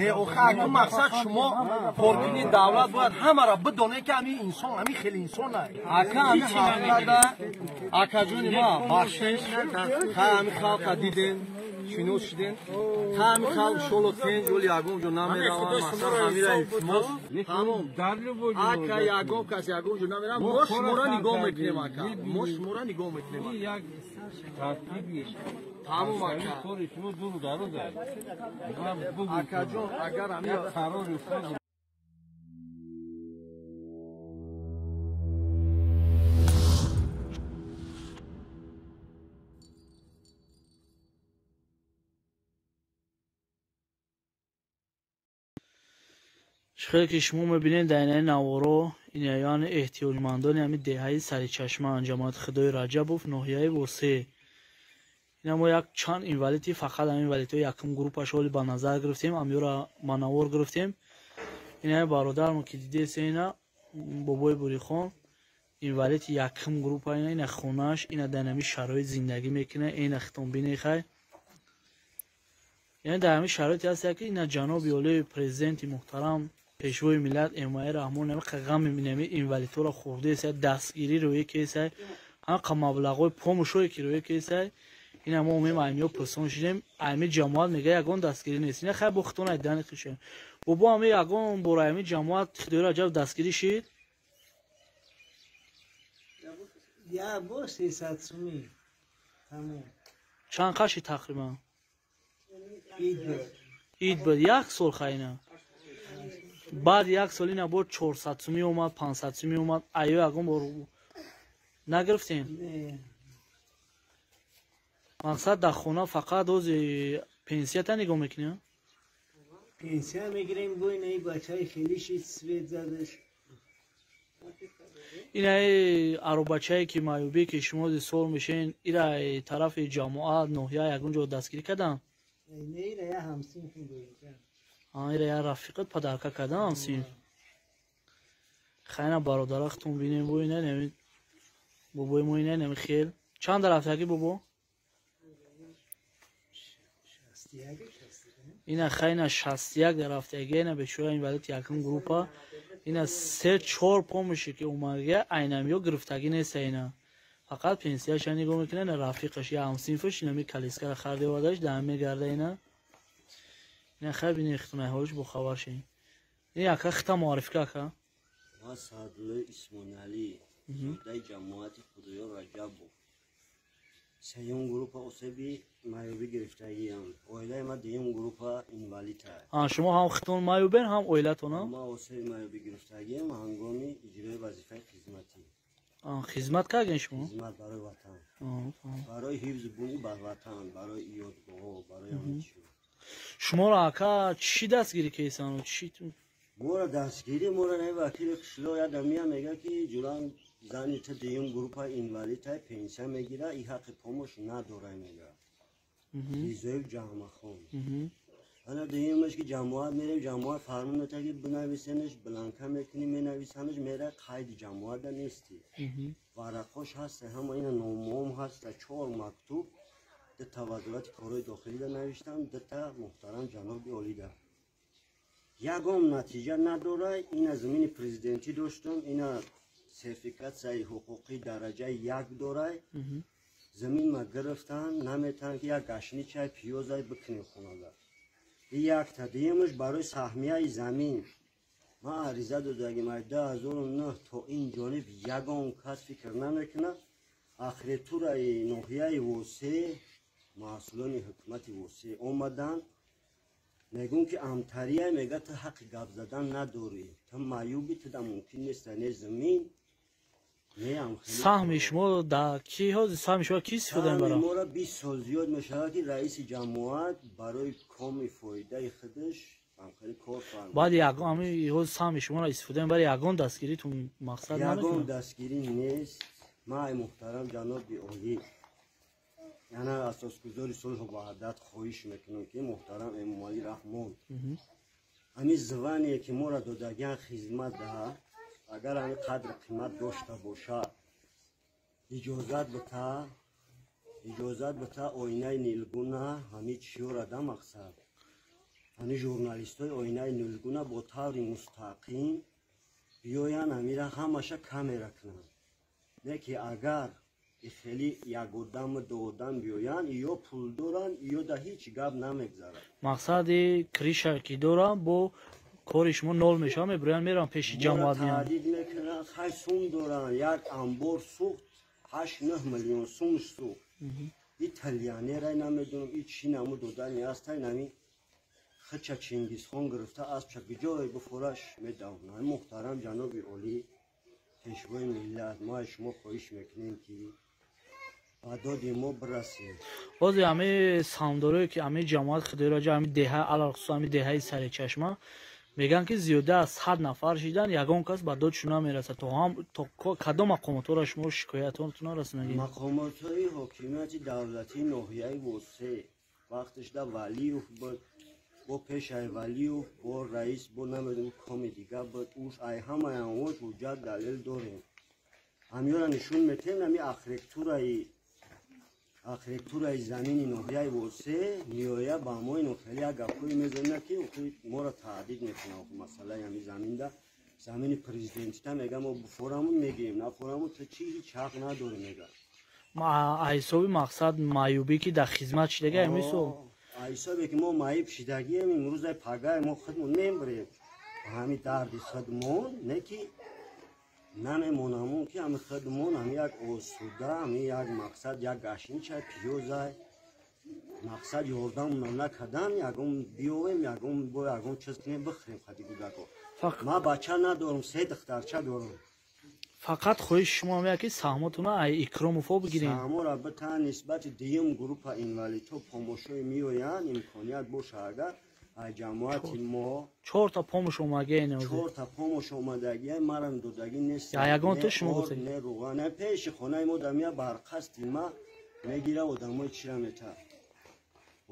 Не, охе аку мақсад шумо коркуни давлат бояд ҳамаро бидонед, ки ҳамин инсон ҳамин хеле инсон аст. Ака, ҳамин ҳафтада, акаҷони ма, бахшиш, хай ҳамин халқа дидем, шинос шудем. Хай, ҳамин халқ шоло тенҷ, оли ягон ҷо намераванд. Мақсад ҳамира илтимос. Тамом. Ака, ягон кас ягон ҷо намеравад. Мо шуморо нигоҳ мекунем, ака. Мо шуморо нигоҳ мекунем. Як тартиби Тамом, ака. Кори шумо дуру дароз аст. Акаҷон, агар ҳамин қарори Хеле ки шумо мебинед дар инаи наворо, инаёни эҳтиёҷмандони ҳамин деҳаи Саричашман, ҷамоати Худои Раҷабов, ноҳияи Восеъ. Ина мо як чанд инвалиди, фақат ҳамин инвалидҳои якум группаш ҳоли ба назар гирифтем, амёра ба навор гирифтем. Инаи бародармо ки дидесе, ина бобои Бурихон, инвалиди якум группа, ина хонааш, ина дар ҳамин шароит зиндагӣ мекунад, ина хитон бинехай. Яъне дар ҳамин шароите ҳаст, ки ина ҷаноби олии президенти муҳтарам, пешвои миллат Эмомалӣ Раҳмон ҳамин ғами нами инвалидҳоро хӯрдаеса, дастгирӣ рӯя кесай, ҳамқа маблағҳои помӯшое ки рӯя кесай. Ина мо умем аймиё пурсон шудем, айми ҷамоат мега ягон дастгирӣ нест. Ина хай бо хитон айдани хишем. Бобо, ҳами ягон бор айми ҷамоат Худои Раҷаб дастгирӣ шид? Я бор 300 сумӣ. Тамом. Чанд қаши тақрибан? Ид буд. Ид буд, як сол хайна. Баъд як сол ина бор 400 сумӣ омад, 500 сумӣ омад, айё ягон бор нагирифтем? Не. Мақсад дар хона фақат ози пенсията нигоҳ мекунӣ? Пенсия мегирем, бо инаи бачаи хеле шид, свет задаш. Инаи аробачае ки маъюбӣ ки шумо зи сол мешен, ира тарафи ҷамоат, ноҳия ягон ҷо дастгирӣ кардам? Не, ира я ҳамсинф буд. Ира я рафиқат падарка кардам ҳамсинф. Хайна бародарахтон бинем, бо ина нами бобои мо, ина нами хел. Чанд рафтагӣ, бобо? Ина хайна 61 дарафтагӣ, ина бечора инвалид якум группа. Ина се чор помощи ки омадага айнамиё гирифтагӣ нест ина. Фақат пенсияша нигоҳ мекунад, ина рафиқаш, я ҳамсинфаш инами калискара харда овардаш, даҳам мегарда ина. Ина хай бинед, хитонайҳош бохабар шед. Ин ака хита муаррифӣ ка, ака. Ма Саъдуллои Исмоналӣ, зодаи ҷамоати Худоёр Раҷабов. Сеюм группа осеби маъюбӣ гирифтагиам. Оилаи ма дуюм группа инвалид аст. Шумо ҳам хитон маъюбен, ҳам оилатон? Ма осеби маъюбӣ гирифтагиам ҳангоми иҷрои вазифаи хизматӣ. Хизмат кардем шумо? Хизмат барои ватан. Барои ҳифзи буни бар ватан, барои ёдгоҳҳо, барои ҳамин чиз. Шуморо, ака, чӣ дастгирӣ кесану? Чӣ? Моро дастгирӣ, моро наи вакили қишлоқ ядамия мега, ки ҷурам зани ту дуюм группа инвалид ай, пенсия мегира, и ҳаққи помощь надора, мега. Ризоев Ҷаҳмахон. Ана дуюмаш ки ҷамоат мерем, ҷамоат фармон метавад, ки бинависенаш, бланка мекунӣ, менависанаш, мера қайди ҷамоата нести. Варақҳош ҳаста, ҳама ина номоам ҳаста, чор мактуб, дута вазорати корҳои дохилида навиштам, дута муҳтарам ҷаноби олида. Ягон натиҷа надора. Ина замини президентӣ доштам, ина сертификатсияи ҳуқуқӣ дараҷаи як дорай. Замин ма гирифтан, наметавон ки як гашничай пиёзай бикунем хонада. И якта. Дуюмаш барои саҳмияи замин ман ариза додагим ай 2009 то ин ҷониб, ягон кас фикр намекунад. Ахретураи ноҳияи Восеъ, масъулони ҳукумати Восеъ омаданд, мегӯм ки амтария, мега ту ҳаққи гап задан надорӣ, ту маъюбӣ, туда мумкин нест не замин, не ҳамхелӣ. Саҳми шумо дар ки ҳозир, саҳми шумо ки истифода мебарад? Моро 20 сол зиёд мешавад, ки раиси ҷамоат барои коми фоидаи худаш ҳамхелӣ кор фармуд. Баъд ягон ҳамин ҳозир саҳми шуморо истифода мебарад, ягон дастгиритон мақсад Ягон намекунад? дастгирӣ нест. Ман ай муҳтарам ҷаноби олӣ, яъне асосгузори сулҳу ваҳдат, хоҳиш мекунам, ки муҳтарам Эмомалӣ Раҳмон ҳамин звание ки моро додагиан хизмат даҳад, агар ҳамин қадри қимат дошта бошад, иҷозат бита, иҷозат бита оинаи нилгуна, ҳамин чиёра да мақсад. Ҳами журналистҳои оинаи нулгуна бо таври мустақим биёянд, ҳамира ҳамаша камера кунанд. Не ки агар хеле як одаму ду одам биёянд, ё пул доранд, ё да ҳеҷ гап намегзарад. Мақсади криша ки дорам бо кори шумо нол мешавад, мебироянд, мераванд пеши ҷамоат, меянд. Таҳдид мекунанд, хай сум доранд, як амбор сӯхт, 8-9 миллион сум сӯхт. Италиянерай намедонам, и чӣ наму додани ҳастай, нами хича Чингизхон гирифта аспша куҷое бифураш медавонад. Муҳтарам ҷаноби олӣ, пешвои миллат, мо аз шумо хоҳиш мекунем, ки ба доди мо бирасед. Бози ҳами саҳмдорое ки ҳами ҷамоат Худои Раҷаб, ҳами деҳа, алалхусус ҳами деҳаи Саричашма, мегӯянд ки зиёда аз 100 нафар шидан, ягон кас ба додшон намерасад. То ҳам то кадом мақомотҳоро шумо шикоятонтон нарасонагӣ? Мақомотҳои ҳокимияти давлатии ноҳияи Восе, вақташда Валиев буд, бо пешай Валиев, бо раис, бо намедонам коми дига буд, уш ай ҳамаи амвоҷ ҳуҷҷат далел дорем. Ҳамёра нишон метем, ҳами архитектураи замини ноҳияи Восе меоя ба мо ино хеле як гапҳое мезанад, ки моро таҳдид мекунад. Масъалаи ҳами заминда, замини президентита мега, мо буфорамон мегирем, нафорамон ту чӣ ҳеҷ ҳақ надорӣ, мега. Ҳисоби мақсад маъюбӣ ки дар хизмат шидагӣ ҳамисо? Ҳисобе ки мо маъюб шидагием, имрӯзай пагай мо худмон мембирем. Ҳами дарди худмон не ки намемонамон, ки ҳами худмон ҳами як осуда, ҳами як мақсад, як гашинчай пиёзай мақсад ёрдамонам накардан, ягон биёвем, ягон бо ягон чиз кунем, бихӯрем хади кӯдако. Ман бача надорам, се духтарча дорам. Фақат хоҳиши шумо ҳам як ки саҳмотона ай Икромовҳо бигирем. Саҳмора бита нисбати дуюм группа инвалидҳо помошои меоянд, имконият боша агар ай ҷамоати мо чорта помош омадагӣ чорта помош омадагӣ марам додагӣ нест. Ягон то шумо гуфтед? Не руға, не пеши хонаи мо дамия барқасти ма мегира, одамои чира мета,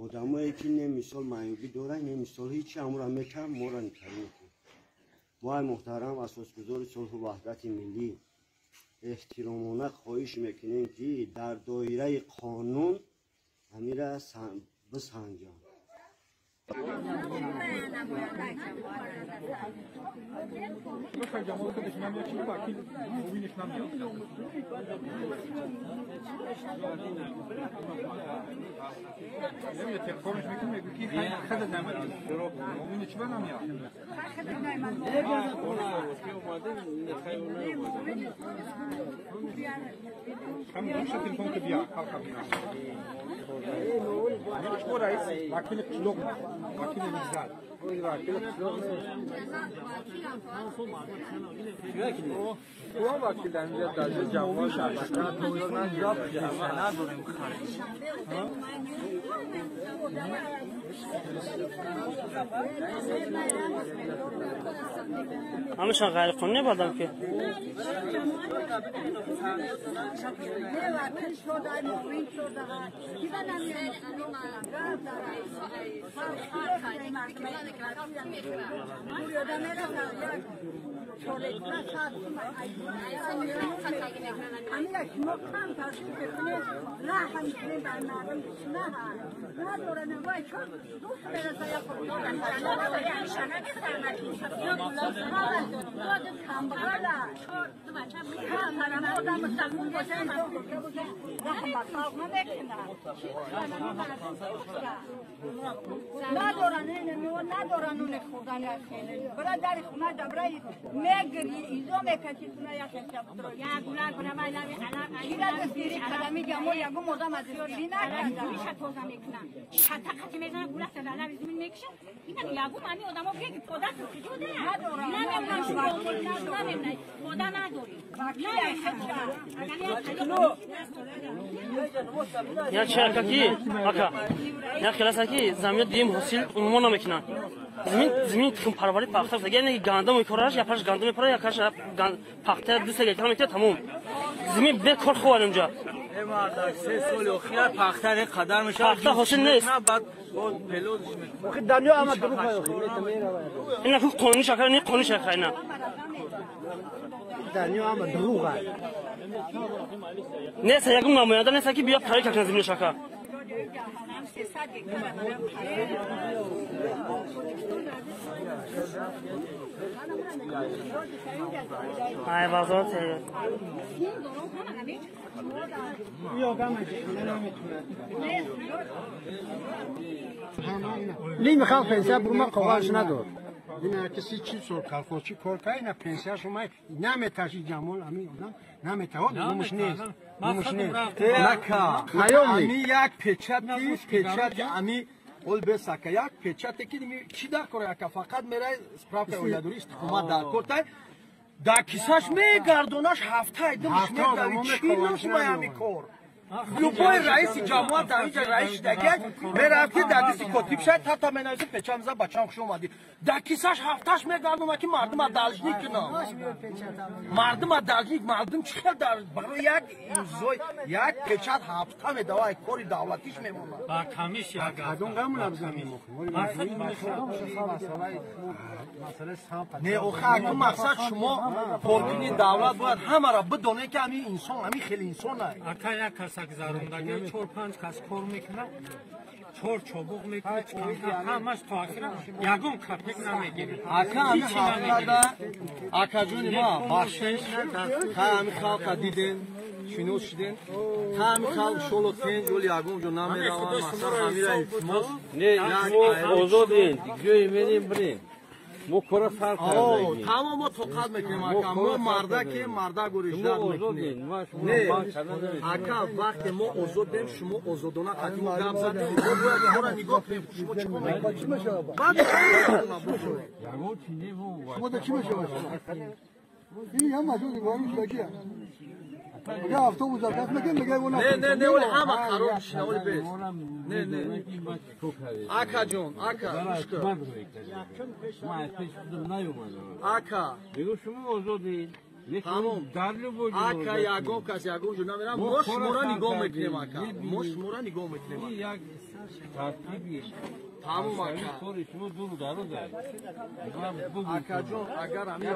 одамое ки не мисол маъюбӣ доранд, не мисол ҳичи, ҳамура мета, мора нитарӣ мекунад. Мо ай муҳтарам асосгузори сулҳу ваҳдати миллӣ эҳтиромона хоҳиш мекунем, ки дар доираи қонун ҳамира бисанҷанд. ҳамашон ғайриқонунӣ бардам ки Я чака ки ака я хиласа ки замин дим ҳосил умуман намекунанд. Замин тухмпарварӣ пахта шуда, яъне гандум мекораш, я паш гандум мепара, я каш пахта 2 гектар мекунад, тамом. Замин бекор ховар онҷа. Се соли охир пахта не қадар мешавад. Пахта ҳосил нест. Баъд пелодш мекунад. Охир дунё ама дурӯғ ина ку қонуни шакар не қонуни шакар ина. Дунё ама дурӯғ. Нест ягон намоянда нест ки биё пари какна замини шака. 300 гектар манам. Ай вазорат. نمیخوام پنسیا برو قواش ندار. این کسی چی سال کالخوچی کار کرد نه پنسیا شما نمیتاشی جمال امین آدم نمیتواد نموش نیست نموش نیست. نکا امی یک پچتی پچتی امی اول بسکه یک پچتی که چی در کار یک فقط میره سپراف اولادوری استقامت در کار تای در کیساش میگردونش هفته دمش میگردی چی نشما امی کار لوپای رئیس جماعت در اینجا رئیس دیگه میرفتی در دست کاتب شد تا تا منازل پچم زد بچه‌م خوش اومدی در کیساش هفتهش میگردم که مردم دلجنی کنم مردم دلجنی مردم چه در برای یک زوی یک پچت هفته میدوای کاری دولتیش میمونه با کمیش یک ادون قمون ابزمی نه آخه مقصد شما پرکنی دولت باید همه را بدونه که همین انسان همین خیلی انسان اکا یک کس گذروندگی 4-5 کس کار میکنه 4 چوبوق میکنه همش تا آخر یگون کپک نمیگیره. اکا همین هفته اکا جون ما بخشش همین خلق دیدین شنوس شدین همین خلق شلو تنج ولی یگون جو نمیروان مثلا همین التماس نه ما آزادین جای میریم بریم ما کار فرق کردیم. تمام ما توقع میکنیم اکا ما مرده که مرده گوریش میکنیم. نه اکا وقتی ما آزادیم شما آزادانه قدیم گپ زدیم ما باید ما را نگاه کنیم شما چیکار میکنید؟ بعد شما چی میشه؟ این هم از اون نگاه میشه. میگه اتوبوس درخواست میکنه میگه اون نه نه نه ولی همه خراب شده ولی بس نه نه اکا جون اکا اکا میگم شما آزادین تمام اکا یگون کس یگون جو نمیرم ما شما را نگاه میکنیم اکا ما شما را نگاه میکنیم یک ترتیبی تمام اکا شما دور دارو اکا جون اگر همین